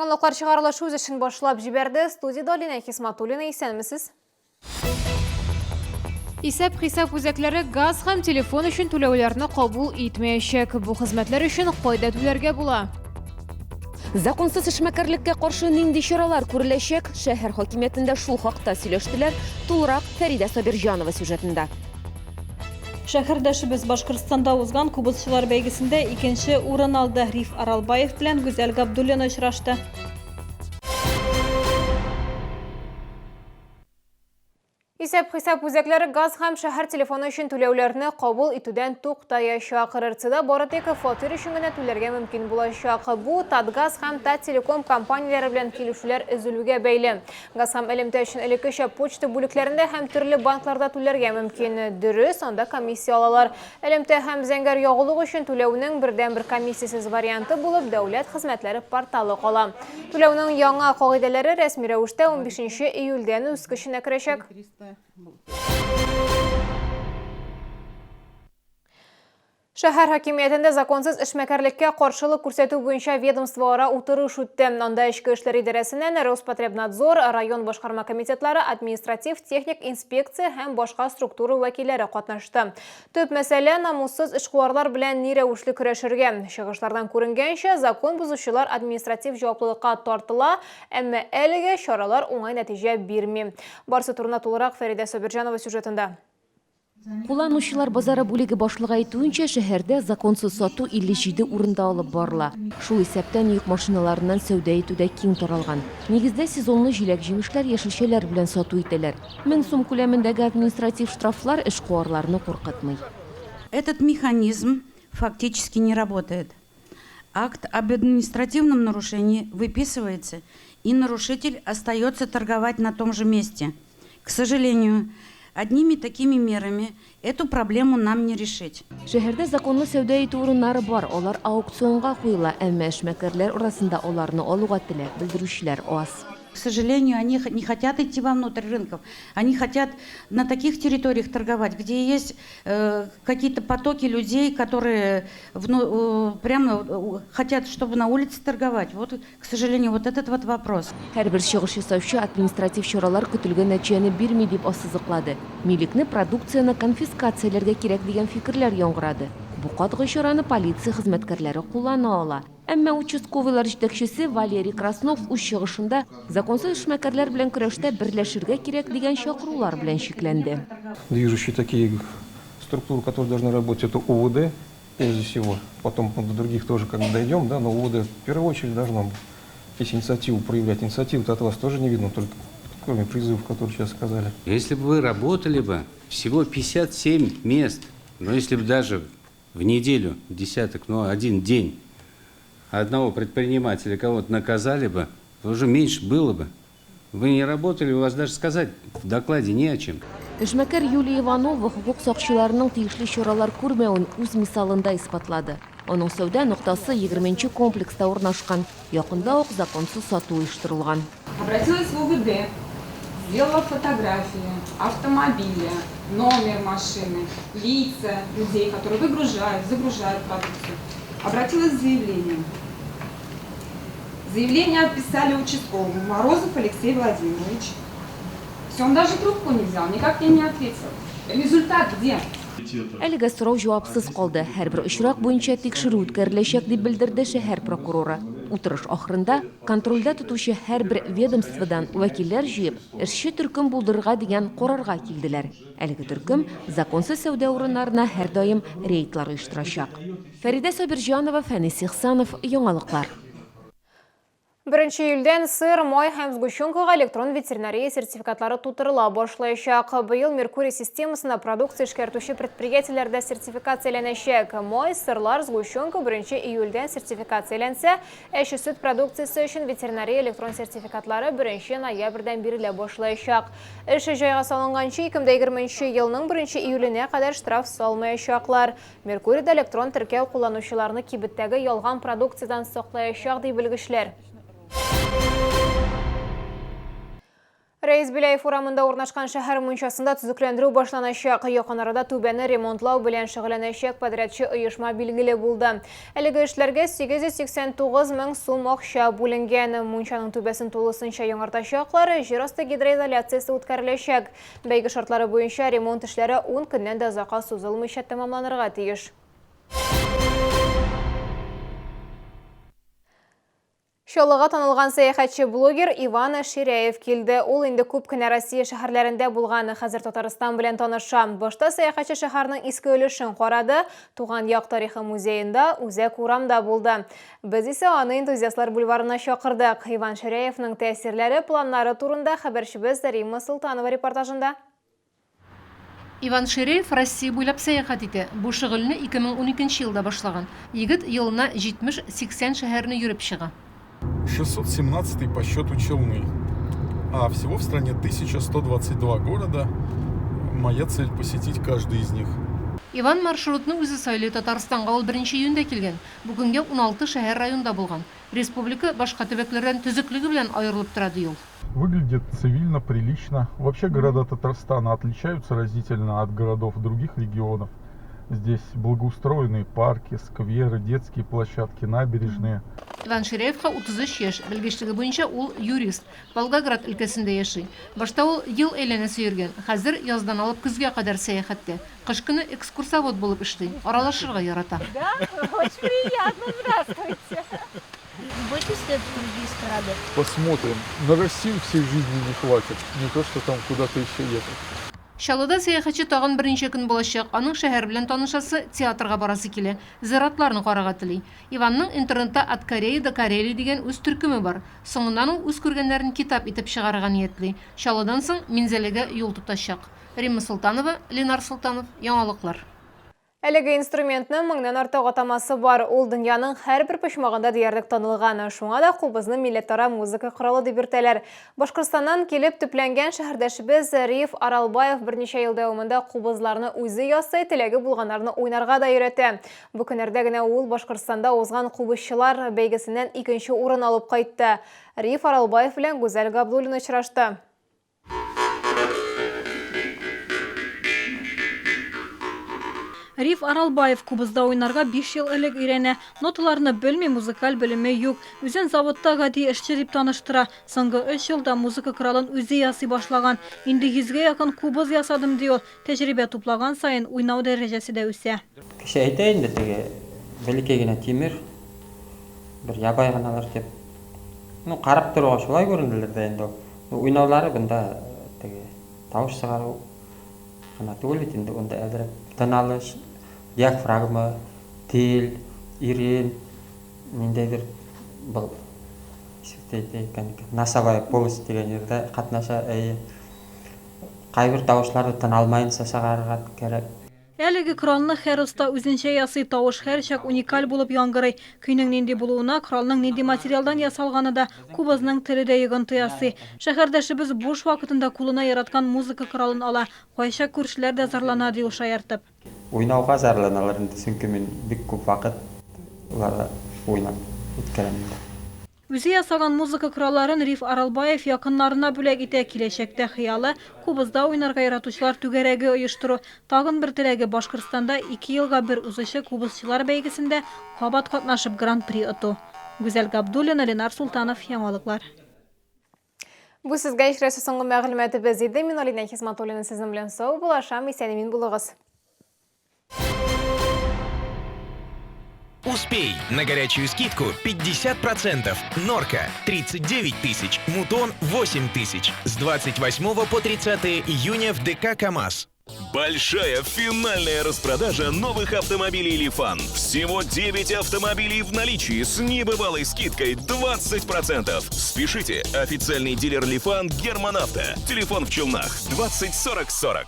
Яңалыклар чыгарылышы үз эшен башлап җибәрде. Студиядә Алинә Хисматуллина, исәнмесез. Исәп-хисап үзәкләре газ һәм телефон өчен түләүләрне кабул итмәячәк. Бу хезмәтләр өчен кайда түләргә була? Законсыз эшмәкәрлеккә каршы нинди чаралар күреләчәк? Шәһәр хакимиятендә шул хакта сөйләштеләр. Тулырак Фәридә Сабирҗанова сюжетында. Шәһәрдәшебез Башкортстанда узган кубызчылар бәйгесендә икенче урын алды. Риф Аралбаев белән Гүзәл Габдуллина очрашты. Исәп-хисап үзәкләре газ һәм шәһәр телефоны өчен түләүләрне кабул итүдән туктаячак. РРЦда бары тик фатир өчен генә түләргә мөмкин булачак. Бу Татгаз һәм Таттелеком компанияләре белән килешүләр өзелүгә бәйле. Газ һәм элемтә өчен элеккечә почта бүлекләрендә һәм төрле банкларда түләргә мөмкин. Дөрес, анда комиссия алалар. Элемтә һәм зәңгәр ягулык өчен түләүнең бердәнбер комиссиясез варианты булып Дәүләт хезмәтләре порталы кала. Түләүнең яңа кагыйдәләре рәсми рәвештә унбишенче июльдән үз көченә керәчәк. Шәһәр хакимиятендә законсыз эшмәкәрлеккә каршылык күрсәтү буенча ведомствоара утырыш үтте. Анда Эчке эшләр идарәсеннән Роспотребнадзор, район башкарма комитетлары, административ-техник инспекция һәм башка структура вәкилләре катнашты. Төп мәсьәлә, намуссыз эшкуарлар белән ни рәвешле көрәшергә. Чыгышлардан күренгәнчә, закон бозучылар административ җаваплылыкка тартыла, әмма әлегә чаралар уңай нәтиҗә бирми. Барысы турында тулырак Фәридә Сабирҗанова сюжетында. Кулланучылар базары бүлеге башлыгы әйтүенчә, шәһәрдә законсыз сату 57 урында алып барыла. Шул исәптән йөк машиналарыннан сәүдә итү дә киң таралган. Нигездә сезонлы җиләк-җимешләр, яшелчәләр белән сату итәләр. 1000 сум күләмендәге административ штрафлар эшкуарларны куркытмый. Этот механизм фактически не работает. Акт об административном нарушении выписывается, и нарушитель остается торговать на том же месте. К сожалению, одними такими мерами эту проблему нам не решить. Шәһәрдә законлы сәүдә итү урыннары бар, алар аукционга куела, әмма эшмәкәрләр арасында аларны алуга теләк белдерүчеләр аз. К сожалению, они не хотят идти вовнутрь рынков, они хотят на таких территориях торговать, где есть э, какие-то потоки людей, которые э, прямо э, хотят, чтобы на улице торговать. Вот, к сожалению, вот этот вот вопрос. Һәрбер чыгыш ясаучы административ чаралар көтелгән нәтиҗәне бирми дип ассызыклады. Милекне, продукцияне конфискацияләргә кирәк дигән фикерләр яңгырады. Бу катгый чараны полиция хезмәткәрләре куллана ала. Әмма участковыйлар җитәкчесе Валерий Краснов үз чыгышында законсыз эшмәкәрләр белән көрәштә берләшергә кирәк дигән чакырулар белән чикләнде. Движущие такие структуры, которые должны работать, это УВД, прежде всего. Потом до других тоже как бы дойдем, да, но УВД в первую очередь должно быть. Если инициативу проявлять, инициативу-то от вас тоже не видно, только кроме призывов, которые сейчас сказали. Если бы вы работали бы, всего 57 мест, но если бы даже в неделю десяток, ну, один день одного предпринимателя кого-то наказали бы, то уже меньше было бы. Вы не работали, у вас даже сказать в докладе не о чем. Эшмәкәр Юлия Иванова хокук сакчыларының тиешле чаралар күрмәвен үз мисалында исбатлады. Аның сәүдә ноктасы егерменче комплекста урнашкан. Якында ук законсыз сату оештырылган. Обратилась в УВД, сделала фотографии автомобиля, номер машины, лица людей, которые выгружают, загружают продукцию. Обратилась с заявлением. Заявление отписали участковому Морозов Алексей Владимирович. Все, он даже трубку не взял, никак мне не ответил. Результат где? Әлегә сорау җавапсыз калды. Һәрбер очрак буенча тикшерү үткәреләчәк, дип белдерде шәһәр прокуроры. Утырыш ахырында контрольдә тотучы һәрбер ведомстводан вәкилләр җыеп, эшче төркем булдырырга дигән карарга килделәр. Әлеге төркем законсыз сәүдә урыннарына һәрдаим рейдлар оештырачак. Фәридә Сабирҗанова, Фәнис Ихсанов, Яңалыклар. Беренче июльдән сыр, май һәм сгущенкага электрон ветеринария сертификатлары тутырыла башлаячак. Быел Меркурий системасына продукция эшкәртүче предприятиеләр дә сертификацияләнәчәк. Май, сырлар, сгущенка беренче июльдән сертификацияләнсә, әче сөт продукциясе өчен ветеринария электрон сертификатлары беренче ноябрьдән бирелә башлаячак. Эш җайга салынганчы 2020 нче елның беренче июленә кадәр штраф салмаячаклар. Меркурийда электрон теркәү кулланучыларны кибеттәге ялган продукциядән саклаячак, ди белгечләр. Рәис Беляев урамында урнашкан шәһәр мунчасында төзекләндерү башланачак. Якын арада түбәне ремонтлау белән шөгыльләнәчәк подрядчы оешма билгеле булды. Әлеге эшләргә 889 мең сум акча бүленгән. Мунчаның түбәсен тулысынча яңартачаклар, җир асты гидроизоляциясе үткәреләчәк. Бәйге шартлары буенча ремонт эшләре ун көннән дә озакка сузылмыйча тәмамланырга тиеш. Чаллыга танылган сәяхәтче-блогер Иван Ширяев килде. Ул инде күп кенә Россия шәһәрләрендә булган, хәзер Татарстан белән таныша. Башта сәяхәтче шәһәрнең иске өлешен карады, туган як тарихы музеенда, үзәк урамда булды. Без исә аны Энтузиастлар бульварына чакырдык. Иван Ширяевның тәэсирләре, планнары турында хәбәрчебез Римма Солтанова репортажында. Иван Ширяев Россия буйлап сәяхәт итә. Бу шөгыльне 2012 елда башлаган. Егет елына 70-80 шәһәрне йөреп чыга. 617 по счету Челны. А всего в стране 1122 города. Моя цель посетить каждый из них. Иван маршрутны үзе сайлый, Татарстанга ул беренче июньдә килгән. Бу көнгә 16 шәһәр-районда булган. Республика башка төбәкләрдән төзеклеге белән аерылып тора, ди ул. Выглядит цивильно, прилично. Вообще города Татарстана отличаются разительно от городов других регионов. Здесь благоустроенные парки, скверы, детские площадки, набережные. Иван Ширяевка 33 яшь, белгечлеге буенча ул юрист. Волгоград өлкәсендә яши. Башта ул ел әйләнәсе йөргән, хәзер яздан алып көзгә кадәр сәяхәттә. Кыш көне экскурсовод булып эшли, аралашырга ярата. Да, очень приятно, здравствуйте. Будете исследовать другие страны? Посмотрим. На Россию всей жизни не хватит. Не то, что там куда-то еще ехать. Чаллыда сәяхәтче тагын берничә көн булачак. Аның шәһәр белән танышасы, театрга барасы килә, зиратларны карарга тели. Иванның интернетта От Кореи до Карелии дигән үз төркеме бар. Соңыннан ул үз күргәннәрен китап итеп чыгарырга ниятли. Чаллыдан соң Минзәләгә юл тотачак. Римма Солтанова, Ленар Солтанов, Яңалыклар. Әлеге инструментның меңнән артык атамасы бар. Ул дөньяның һәрбер почмагында диярлек танылган. Шуңа да кубызны милләтара музыка коралы дип йөртәләр. Башкортстаннан килеп төпләнгән шәһәрдәшебез Риф Аралбаев берничә ел дәвамында кубызларны үзе ясый, теләге булганнарны уйнарга да өйрәтә. Бу көннәрдә генә ул Башкортстанда узган кубызчылар бәйгесеннән икенче урын алып кайтты. Риф Аралбаев белән Гүзәл Габдуллина очрашты. Риф Аралбаев кубызда уйнарга 5 ел элек өйрәнә. Ноталарны белми, музыкаль белеме юк. Үзен заводта гади эшче дип таныштыра. Соңгы өч елда музыка коралын үзе ясый башлаган. Инде йөзгә якын кубыз ясадым, ди ул. Тәҗрибә туплаган саен уйнау дәрәҗәсе дә үсә. Кеше әйтә инде теге бәләкәй генә тимер, бер ябай гыналар дип. Ну, карап торуга шулай күренделер дә инде ул. Уйнаулары бында теге тавыш чыгару гына түгел бит инде, унда әзрәк тын алыш, диафрагма, тел, ирен, ниндәйдер был носовая полость дигән җирдә катнаша, әйе. Кайбер тавышларны тын алмаенча чыгарырга кирәк. Әлеге коралны һәр оста үзенчә ясый, тавыш һәрчак уникаль булып яңгырый. Көйнең нинди булуына коралның нинди материалдан ясалганы да, кубызның теле дә йогынты ясый. Шәһәрдәшебез буш вакытында кулына яраткан музыка коралын ала. Кайчак күршеләр дә зарлана, ди ул шаяртып. Уйнауга зарланалар инде, чөнки мин бик күп вакыт уларда уйнап үткәрәм инде. Үзе ясаган музыка коралларын Риф Аралбаев якыннарына бүләк итә. Киләчәктә хыялы, кубызда уйнарга яратучылар түгәрәге оештыру. Тагын бер теләге, Башкортстанда ике елга бер узучы кубызчылар бәйгесендә кабат катнашып гран-при оту. Гүзәл Габдуллина, Ленар Солтанов, Яңалыклар. Бу сезгә ишрәсе соңгы мәгълүматыбыз иде. Мин Алинә Хисматуллина сезнең белән сау булашам. Исән-имин булыгыз. Успей! На горячую скидку 50%. Норка 39 тысяч, Мутон 8 тысяч. С 28 по 30 июня в ДК КАМАЗ. Большая финальная распродажа новых автомобилей «Лифан». Всего 9 автомобилей в наличии с небывалой скидкой 20%. Спешите! Официальный дилер «Лифан» «Герман Авто». Телефон в Челнах 20 40 40.